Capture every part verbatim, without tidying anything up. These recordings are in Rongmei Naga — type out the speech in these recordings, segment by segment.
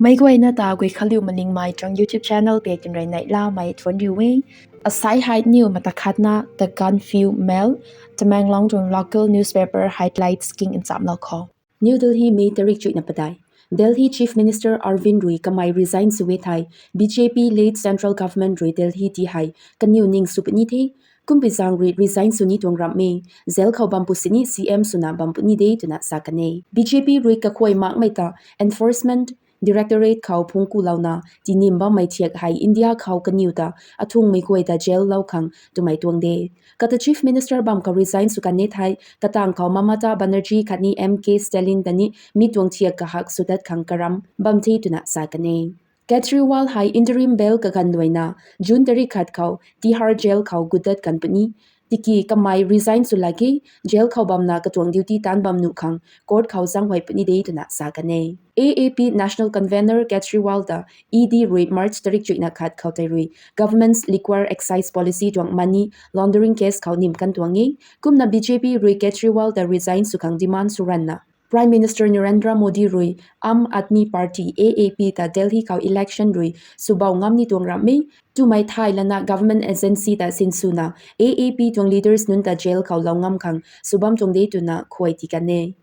Meic guayna ta Guikhanliu Malingmei tuang YouTube channel pei tinrui neihlamei thuanc riu e. Asai hei niw mata khatna The Gaanphiu Mail, Tamenglong tuang local newspaper highlights king nchamlou khou. New Delhi, May tarik chuihna padeih. Delhi Chief Minister Arvind rui kamei resign sw e thei, B J P led central government rui Delhi ti hei kaniw ning sw puni the. Kumpui zaeng rui resign sw ni tuang ramh e, jail khou bam pu sini C M swna bam puni de twna sa kan e. B J P rui kakhuay makmei ta Enforcement Directorate khou phungc kulouna tinim bammei thiak hei India khou kaniw ta athungmei guay ta jail lou khang twmei tuang de. Kata Chief Minister bam khou resign sw kan e thei, katang khou Mamata Banerjee khatni M K Stalin ta ni mi tuang thiak kahak sw dat khang karam bam the twna sa kan e. Kejriwal hei interim bail kaganv luaina June tarik khat khou Tihar jail khou gut dat kan puni. Tiki kamei resign sw lak e, jail khou bamna katuang duty taanc bam nuh khang court khou zaenghuay puni de twna sa kan e. A A P National Convener Kejriwal ta E D rui March tarik chuihna khat khou tei rui government's liquor excise policy tuang money laundering case khou nim kan tuang e. Kumna B J P rui Kejriwal ta resign sw khang demand sw ranna Prime Minister Narendra Modi rui Aam Aadmi Party, A A P ta Delhi khou election rui swbou ngam ni tuang ramh e twmei thay lana government agency ta sinswna A A P tuang leaders nunc ta jail khou lou ngam khang sw bam tuang de twna khuay ti kan e.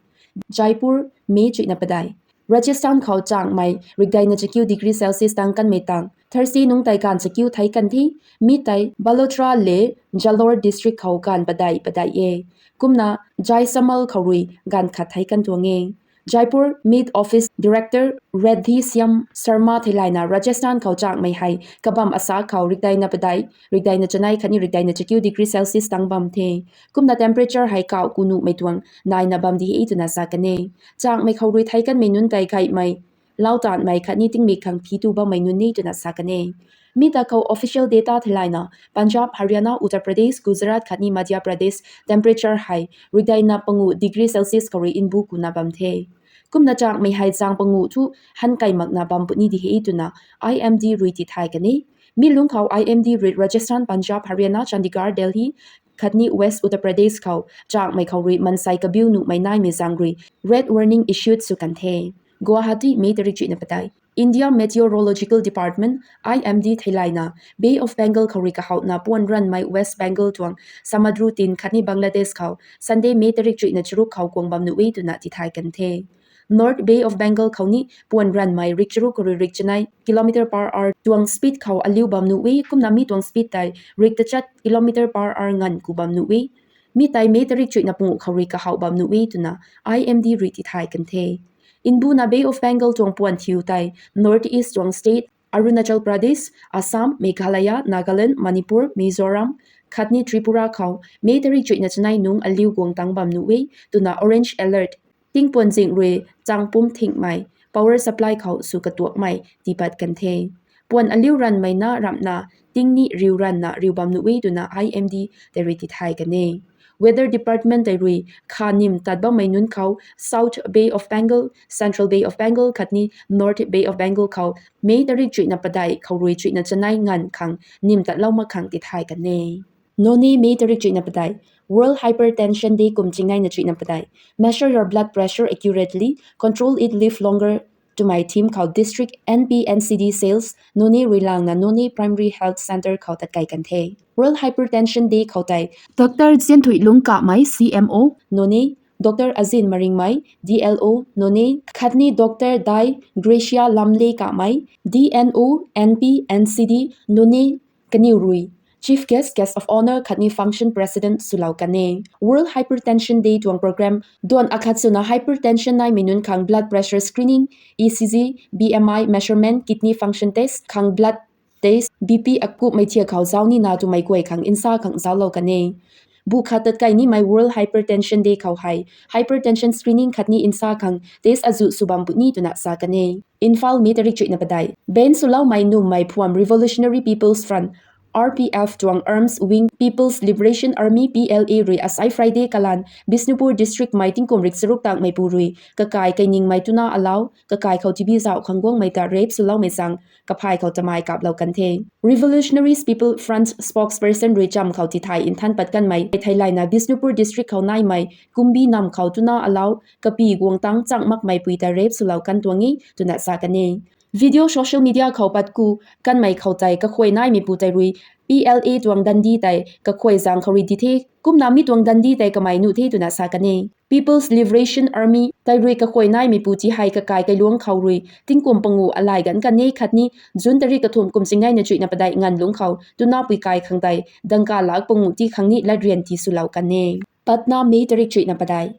Jaipur, May chuihna padeih. Rajasthan khou changmei rikdeina chakiu degree Celsius tang kanmei tang Thursday nungc tei gaanv chakiu theic kan the. Mi tei Balotra le Jalore district khou gaanv padeih padeih e. Kumna Jaisalmer khou rui gaanv khat theic kan tuang e. Jaipur Met Office Director Radheshyam Sharma theilayna Rajasthan khou changmei hei kabam asa khou rikdeina padeih, rikdeina chanei khatni rikdeina chakiu degree Celsius tang bam the. Kumna temperature hei kauh ku nuhmei tuang naina bam di e twna sa kan e. Changmei khou rui theic kanmei nunc tei gaymei, lau taanmei khatni tingmik khang phi tu bammei nunc e twna sa kan e. Mi ta khou official data theilayna Punjab, Haryana, Uttar Pradesh, Gujarat khatni Madhya Pradesh temperature hei rikdeina pangu degree Celsius khou rui mbu kuna bam the. Kumna changmei hei zaeng pangu thu han kai makna bam puni di e twna I M D rui tithay kan e. Mi lungc khou I M D rui Rajasthan, Punjab, Haryana, Chandigarh, Delhi khatni West Uttar Pradesh khou changmei khou rui mansei kabiu nuhmei naimei zaeng rui red warning issued sw kan the. Guwahati, May tarik chuihna padeih. India Meteorological Department, I M D theilayna Bay of Bengal khou rui kahouhna puan ranmei West Bengal tuang samudra tin khatni Bangladesh khou Sunday, May tarik chuihna charuk khou guang bam nuh e twna tithay kan the. North Bay of Bengal khou ni puan ranmei rik charuk khou rui rik chanei kilometer per hour tuang speed khou aliu bam nuh e, kumna mi tuang speed tei rik tachat kilometer per hour nganv ku bam nuh e. Mi tei May tarik chuihna pangu khou rui kahouh bam nuh e twna I M D rui tithay kan the. Mbuna Bay of Bengal tuang puan thiu tei North East tuang state Arunachal Pradesh, Assam, Meghalaya, Nagaland, Manipur, Mizoram khatni Tripura khou May tarik chuihna chanei nungc aliu guang tang bam nuh e twna orange alert tingpuan zing rui changpum thingmei power supply khou sw katuakmei tiipat kan the. Puan aliu ranmei na ramhna tingni riu ranna riu bam nuh e twna I M D tei rui tithay kan e. Weather Department tei rui kha nim tat bammei nunc khou South Bay of Bengal, Central Bay of Bengal khatni North Bay of Bengal khou May tarik chuihna padeih khou rui chuihna chanei nganv khang nim tatlou mak khang tithay kan e. Noney, May tarik chuihna padeih. World Hypertension Day kum chingneina chuihna padeih. Measure your blood pressure accurately, control it, live longer twmei theme khou district N P N C D cells Noney rui langna Noney Primary Health Centre khou tatkei kan the. World Hypertension Day khou tei Doctor Zianthuilung Kamei, C M O Noney, Doctor Azin Maringmei, D L O Noney khatni Doctor Dai Gracia Lamle Kamei, D N O N P N C D Noney kaniw rui Chief Guest, Guest of Honour khatni Function President swlou kan e. World Hypertension Day tuang program duan akhat swna hypertension naimei nunc khang blood pressure screening, E C G, B M I measurement, kidney function test khang blood test, B P akupmei thiak khou zauc nina twmei guay khang nsa khang zauclou kan e. Bu khat tatkei nimei World Hypertension Day khou hei hypertension screening khatni nsa khang test azuh sw bam puni twna sa kan e. Imphal, May tarik chuihna padeih. Ban swloumei nummei phuam Revolutionary People's Front, R P F tuang arms wing People's Liberation Army, P L A rui asai Friday kalan Bishnupur district mei tingkum rik charuk tangmeipu rui kakai kainingmei twna alau kakai khou T B zauh khang guangmei ta rape swloumei zaeng kaphay khou tamei kaplou kan the. Revolutionary People's Front spokesperson rui cham khou tithay nthan pat kanmei theilayna Bishnupur district khou naimei Kumbi nam khou twna alau kapi guang tang chang makmeipui ta rape swlou kan tuang e twna sa kan e. Video social media khou pat ku kanmei khou tei kakhuay naimeipu tei rui P L A tuang dandi tei kakhuay zang khou rui di the. Kumna mi tuang dandi tei kamei nuh the twna sa kan e. People's Liberation Army tei rui kakhuay naimeipu ti hei kakai kailuangc khou rui tingkum pangu alai ganv kan e khatni June tarik kathumh kum chingneina chuihna padeih nganv lungc khou tuna pui kai khang tei dangka lak pangu ti khang ni latryan ti swlou kan e. Patna, May tarik chuihna padeih.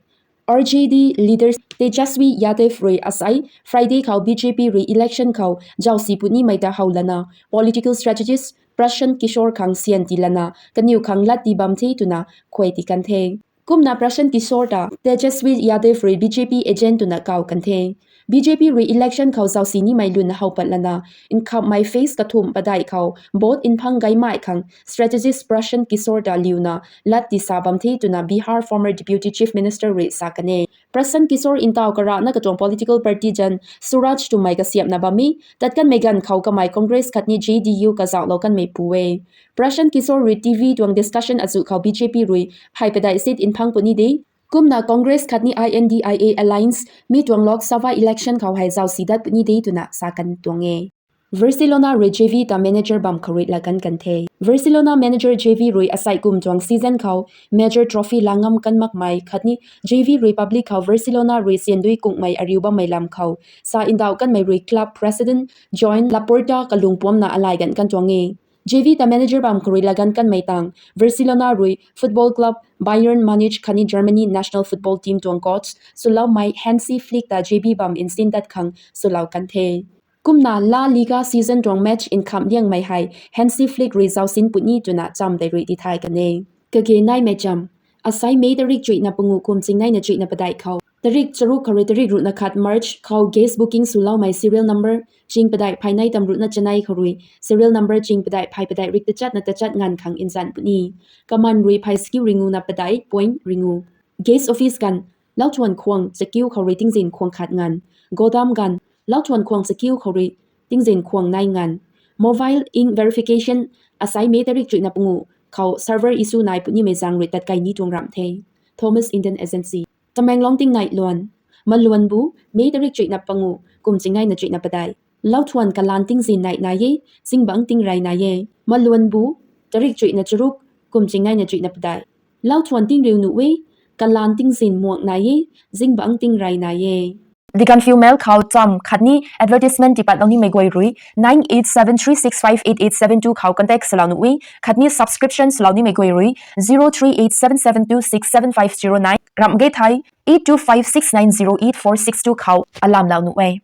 R J D leader Tejaswi Yadav rui asei Friday khou B J P rui election khou zausi punimei ta how lana political strategist Prashant Kishore khang syan ti lana kaniw khang lat ti bam the twna khuay ti kan the. Kumna Prashant Kishore ta Tejaswi Yadav rui B J P agent twna kaw kan the. B J P rui election khou zausi nimei luna how pat lana nkhamhmei phase kathumh padeih khou vote nphang gaymei khang strategist Prashant Kishore ta liuna lat ti sa bam the twna Bihar former Deputy Chief Minister rui sa kan e. Prashant Kishore ntaw karana katuang political party Jan Swaraj twmei kasiamna bam e. Tat kanmei ganv khou kamei Congress khatni J D U kazauhlou kanmeipu e. Prashant Kishore rui T V tuang discussion azuh khou B J P rui phey padeih seat nphang puni de. Kumna Congress khatni I N D I A alliance mi tuang Lok Sabha election khou hei zausi dat puni de twna sa kan tuang e. Barcelona rui Xavi ta manager bam khou rui lagan kan the. Barcelona manager Xavi rui asei kum tuang season khou major trophy langam kan makmei khatni Xavi rui public khou Barcelona rui siandui kungmei ariu bammei lam khou sa ndauh kanmei rui club president Joan Laporta kalung puamna alai gan kan tuang e. Xavi ta manager bam khou rui lagan kanmei tang Barcelona rui football club Bayern Munich khatni Germany national football team tuang coach swloumei Hansi Flick ta Xavi bam nsin dat khang swlou kan the. Kumna La Liga season tuang match nkham liangmei hei Hansi Flick rui zausin puni twna cham tei rui tithay kan e. Kage naimei cham. Asei May tarik chuihna pangu kum chingneina chuihna padeih khou tarik charuk khou rui tarik ruhna khat March khou gas booking swloumei serial number ching padeih phay nei tam ruhna chanei khou rui serial number ching padeih phay padeih rik tachatna tachat nganv khang nzan puni. Kaman rui phay skiu ringu na padeih point ringu. Gas office ganv, lauthuan khwang chakiu khou rui tingzin khwang khat nganv. Godam ganv, lauthuan khwang chakiu khou rui tingzin khwang nei nganv. Mobile ink verification, asei May tarik chuihna pangu khou server issue nai punimei zaeng rui tat kai ni tuang ramh the. Thomas Indian Agency. Tamenglong tingnai luan. Maluanbu, May tarik chuihna pangu kum chingneina chuihna padeih. Lauthuan kalan tingzin nei nai e, zingbangc tingrey nai e. Maluanbu, tarik chuihna charuk kum chingneina chuihna padeih. Lauthuan tingriu nuh e, kalan tingzin muang nai e, zingbangc tingrey nai e. The Gaanphiu Mail khou cham khatni advertisement tipatlou nimei guay rui nine eight seven three six five eight eight seven two khou contact swlou nuh e, khatni subscription swlou nimei guay rui zero three eight seven seven two six seven five zero nine, ramh ge thei eight two five six nine zero eight four six two khou alamlou nuh e.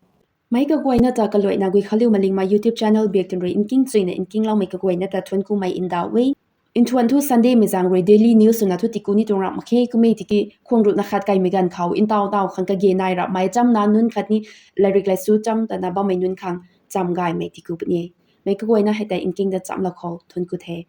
Meic kaguayna ta kaluaina Guikhanliu Malingmei YouTube channel biak tun rui nking chuina nkingloumei kaguayna ta thuanc kumei ndauh e. Nthuan thu Sunday mei zaeng rui daily news swna thu tiku ni tuang ramh mak khe, kummei tiki khwang ruhna khat kaimei ganv khou ntaw taw khang kage nai ramhmei chamna nunc khatni lairik laisu cham tana bammei nunc khang cham gaymei tiku puni. Meic kaguayna hei tei nking da chamlou khou thuanc ku the.